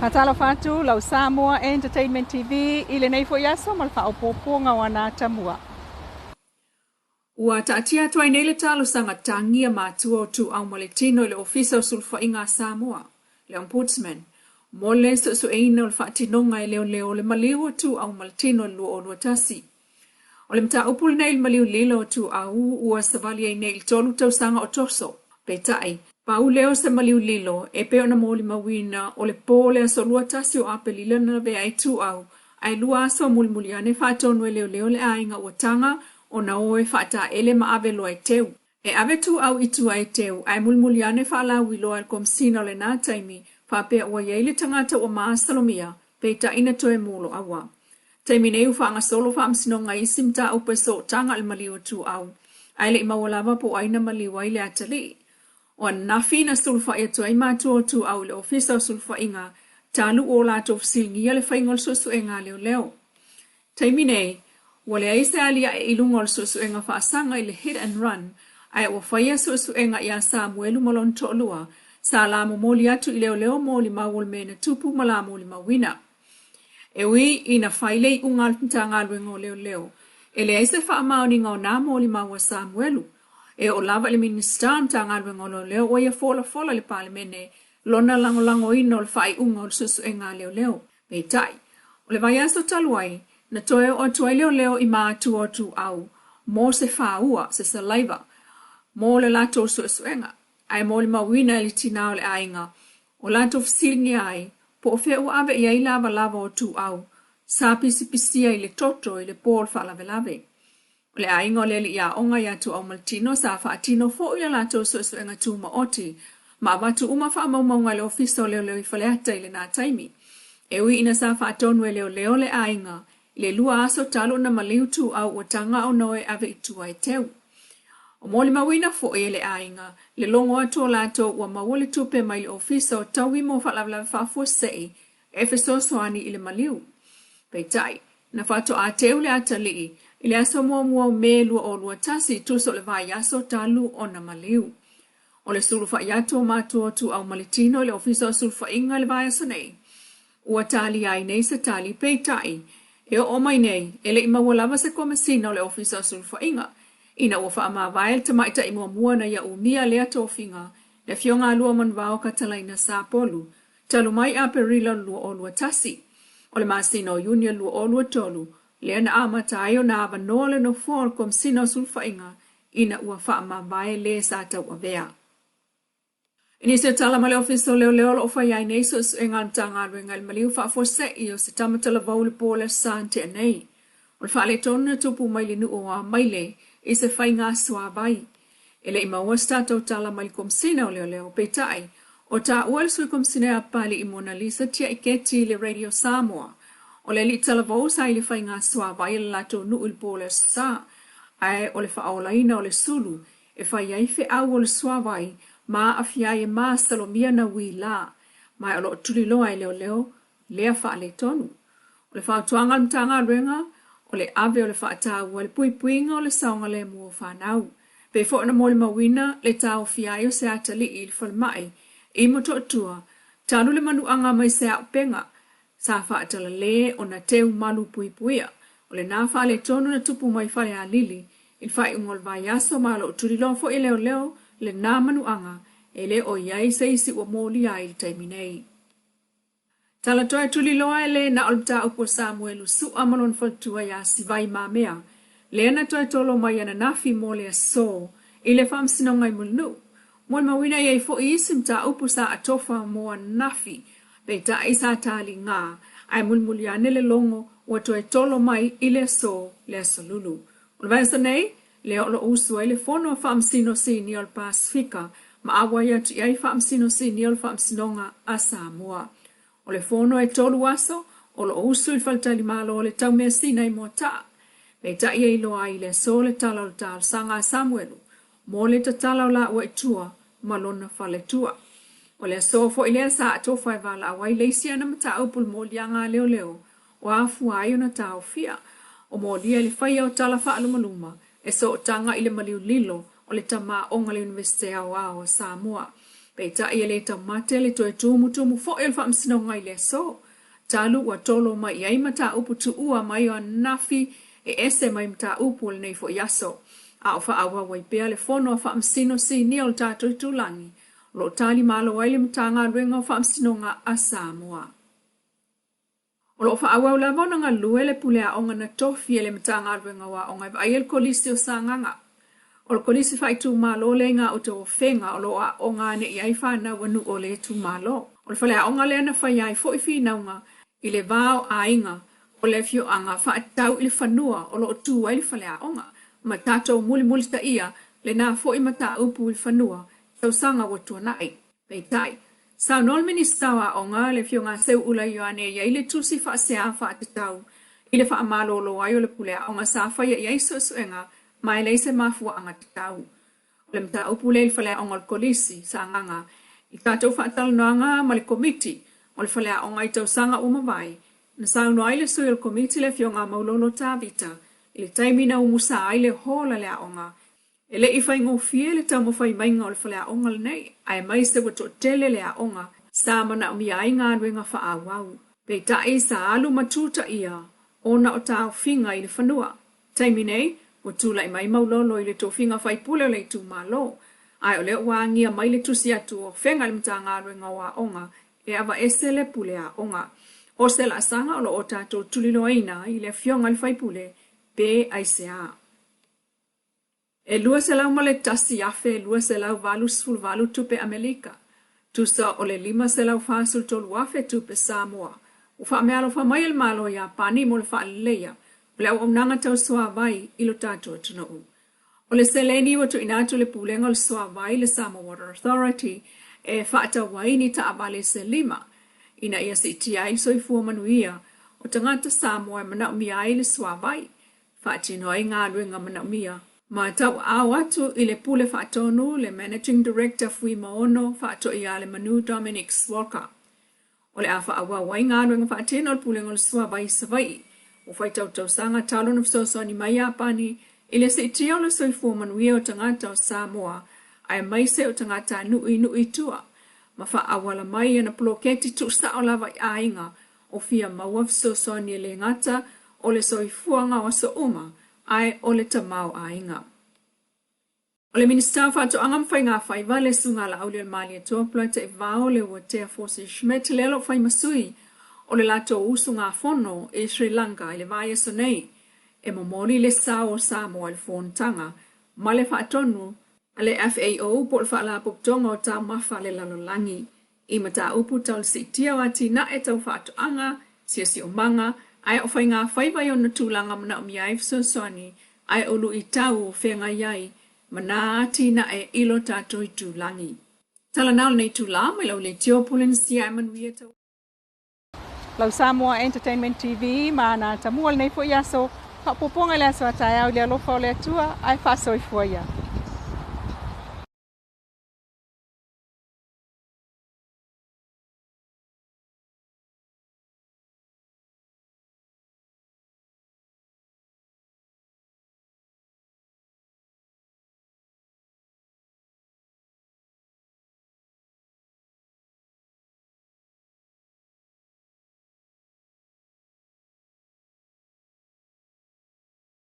Faatalofa atu lau Samoa Entertainment TV i lenei foi aso ma le faaopoopoga o ana atamua. Ua taatia atu ai nei le talosaga tagi a matua o Tuuau ma le Tino i le Ofisa o Sulufaiga a Samoa, le Ombudsman, mo le suesueina o le faatinoga e leoleo o le maliu o Tuuau ma le Tino i le 2021. O le mataupu lenei i le maliu lilo o Tuuau ua savali ai nei i le 3 tausaga o toso. Peitai, pau lea o se maliu lilo e pei ona molimauina o le po o le aso 21 o Aperila na lavea ai Tuuau ae 2 aso mulimuli ane faatonu e leoleo le aiga ua taga ona o e faataele ma ave loa e teu. E ave Tuuau i tua e teu ae mulimuli ane faalauiloa e le Komesina o lena taimi faapea ua i ai le tagata ua masalomia peitai na toe muloaua. Taimi nei ua faagasolo faamasinoga i isi mataupu e sootaga i le maliu o Tuuau ae le i maua lava po o ai na maliu ai le atalii. O ananafi na sulufai atu ai matua o Tuuau i le Ofisa o Sulufaiga talu ua o latou fesiligia le faiga o le suesuega a leoleo. Taimi nei, ua leai se aliae i luga o le suesuega faasaga i le hit and run ae ua faia suesuega ia Samuelu ma lona toalua sa la momoli atu i leoleo molimau o le mea na tupu ma la molimauina. E ui ina fai le iuga a le Matagaluega o Leoleo, e leai se faamaoniga o nā molimau a Samuelu. E oo lava i le Minisita o le Matagaluega o Leoleo ua ia folafola i le Palemene lona lagolagoina o le faaiuga o le suesuega a leoleo. Peitai, o le vaiaso talu ai, na toe oo atu ai leoleo i matua o Tuuau mo se fāua, se saliva, mo le latou suesuega, ae molimauina e le tinā o le aiga o latou fesiligia ai po o fea ua ave i ai lavalava o Tuuau sa pisipisia i le toto i le po o le faalavelave. O le aiga o le alii aoga ia Tuuaumaletino sa faatino foi le latou suesuega tumaoti ma avatu uma faamaumauga i le Ofisa o Leoleo i Faleata i lena taimi. E ui ina sa faatonu e leoleo le aiga i le 2 aso talu ona maliu Tuuau ua taga ona o e ave i tua e teu. O molimauina foi e le aiga le logo atu o latou ua maua le tupe mai le Ofisa o Taui mo Faalavelave Faafuasei e fesoasoani i le maliu. Peitai, na faatoa teu le atalii i le aso muamua o Me 2021 tusa o le vaiaso talu ona maliu. O le sulufai atu o matua o Tuuau ma le Tino i le Ofisa o Sulufaiga i le vaiaso nei, ua talia ai nei se tali, peitai, e oo mai nei, e le i maua lava se Komesina o le Ofisa o Sulufaiga, ina ua faamavae le tamaitai muamua na ia umia lea tofiga, le Afioga a Luamanuvao Katalaina Sapolu, talu mai Aperila 2021. O le masina o Iuni 2023, lea na amata ai ona avanoa le nofoa o le Komesina o Sulufaiga ina ua faamavae le sa tauavea. I nisi o tala ma le Ofisa o Leoleo o lo o fai ai nei suesuega a le Matagaluega i le maliu faafuasei o se tama talavou i le po o le Aso Sa na tea nei. O le faaletonu na tupu mai le nuu o Amaile i se faiga suavai. E le i maua se tatou tala mai le Komesina o Leoleo, peitai, o taua le Sui Komesina ia Papali'i Monalisa Tiaiketi i le Radio Samoa, o le alii talavou sa i le faiga suavai a le latou nuu i le po o le Aso Sa, ae o le faaolaina o le sulu e fai ai feau o le suavai ma aafia ai e masalomia na uila, ma o lo o tuliloa e leoleo lea faaletonu. O le fautuaga a le Matagaluega, o le ave o le faataua i le puipuiga o le saogalemu o fanau. Pei foi ona molimauina le taofia ai o se atalii i le falemai i Motootua talu le manuaga mai se auupega sa faatalale ona teu malu puipuia. O lena faaletonu na tupu mai Falealili i le faaiuga o le vaiaso ma o lo o tuliloa foi e leoleo lena manuaga e le o i ai se isi ua molia ai i le taimi nei. Tala toe tuliloa e le na o le mataupu o Samuelu Su'a ma lona faletua iā Sivai Mamea, lea na toe tolo mai ananafi mo le aso i le Faamasinoga i Mulinuu. Molimauina i ai foi isi mataupu sa atofa mo ananafi, peitai sa taliga, ae mulimuli ane le logo ua toe tolo mai i le aso le Aso Lulu. O le vaiaso nei, lea o lo o usu ai le Fono a Faamasino Sinia o le Pasefika ma auai atu i ai Faamasino Sinia o le Faamasinoga a Samoa. O le fono e 3 aso o lo o usu i le faletalimalo o le Taumeasina i Moataa. Peitai e iloa ai i le aso le tala o le talosaga a Samuelu mo le tatala o laua i tua ma lona faletua. O le aso foi lea sa atofa e valaau ai le isi ana mataupu i le moliaga a leoleo o afua ai ona taofia o molia i le faia o tala faalumaluma e sootaga i le maliu lilo o le tamaoga o le Iunivesite Aoao o Samoa. Peitai e le taumate le toe tumutumu foi o le Faamasinoga i le aso, talu ua tolo mai i ai mataupu tuua mai o ananafi e ese mai mataupu o lenei foi aso, a o faaauau ai pea le fono a Faamasino Sinia o le tatou itulagi, o lo o talimalo ai le Matagaluega o Faamasinoga a Samoa. O lo o faaauau lava ona galue le pule aoga na tofi e le Matagaluega o Aoga e vaaia le Kolisi o Sagaga. O le Kolisi faaitumalo lea i gauta o Afega o lo o aooga ane i ai fanau a nuu o le itumalo. O le faleaoga lea na faia ai foi finauga i le va o aiga o le afioaga faatatau i le fanua o lo o tu ai le faleaoga, ma tatou mulimulitaia lena foi mataupu i le fanua i tausaga ua tuanai. Peitai, saunoa le Minisita o Aoga, le Afioga a Seuula Ioane e i ai le tusi faasea faatatau i le faamalolo ai o le pule aoga sa faia i ai suesuega ma e leai se mafuaaga tatau. O le mataupu lea i le faleaoga o le Kolisi, Sagaga, i tatou faatalanoaga ma le Komiti o le Faleaoga i tausaga ua mavae, na saunoa ai le sui o le Komiti le Afioga a Maulolo Tavita i le taimi na umusa ai le hall a le aoga. E le i faigofie le taumafai maiga o le faleaoga lenei, aemaise ua toatele le aoga sa manaomia ai galuega faaauau. Peitai, sa alu ma tutaia ona o taofiga i le fanua. Taimi nei, ua tulai mai Maulolo i le tofiga faipule o le itumalo, ae o lea ua agia mai le tusi atu o Afega i le Matagaluega o Aoga e aveese le pule aoga. O se laasaga o lo o tatou tuliloaina i le afioga i le faipule pe aisea. E $201,288 tupe Amelika, tusa o le $543,000 tupe Samoa, ua faameaalofa mai e le Malo o Iapani mo le faaleleia o le auaunaga tau suavai i lo tatou atunuu. O le seleni ua tuuina atu i le Pulega o le Suavai, le Samoa Water Authority, e faatau ai ni taavale se lima ina ia siitia ai le soifua manuia o tagata Samoa e manaomia ai le suavai faatino ai galuega manaomia. Ma tauaao atu i le Pule Faatonu, le Managing Director Fuimaono Faatoialemanu Dominic Walker. O le a faaauau ai galuega faatino a le Pulega o le Suavai i Savaii. Ua faitau tausaga talu ona fesoasoani mai Iapani i le siitia o le soifua manuia o tagata o Samoa aemaise o tagatanuu i nuu i tua ma faaauala mai ana poloketi tuusao lava i aiga o fia maua fesoasoani e le gata o le soifuaga o aso uma ae o le tamaoaiga. O le Minisita o Faatoaga ma Faiga Faiva, le Susuga Laaulialemalietoa Polataivao Leuatea Forsie Schmidt lea o lo o fai ma sui o le latou usugafono i Sri Lanka i le vaiaso nei e momoli le sao o Samoa i le fonotaga ma le faatonu a le FAO po o le Faalapotopotoga o Taumafa a le Lalolagi i mataupu tau le siitia o atinae tau faatoaga, siosiomaga, ae o faiga faiva i ona tulaga manaomia ai fesoasoani ae o luitau o feagai ai ma nā atinae i lo tatou itulagi. Tala na o lenei itula mai lau leitio Polenesia e manuia tau. Lau Samoa Entertainment TV ma ana tamua lenei foi aso, faaopoopoga i le aso a taeao i le alofa o le Atua ae faasoifua ia.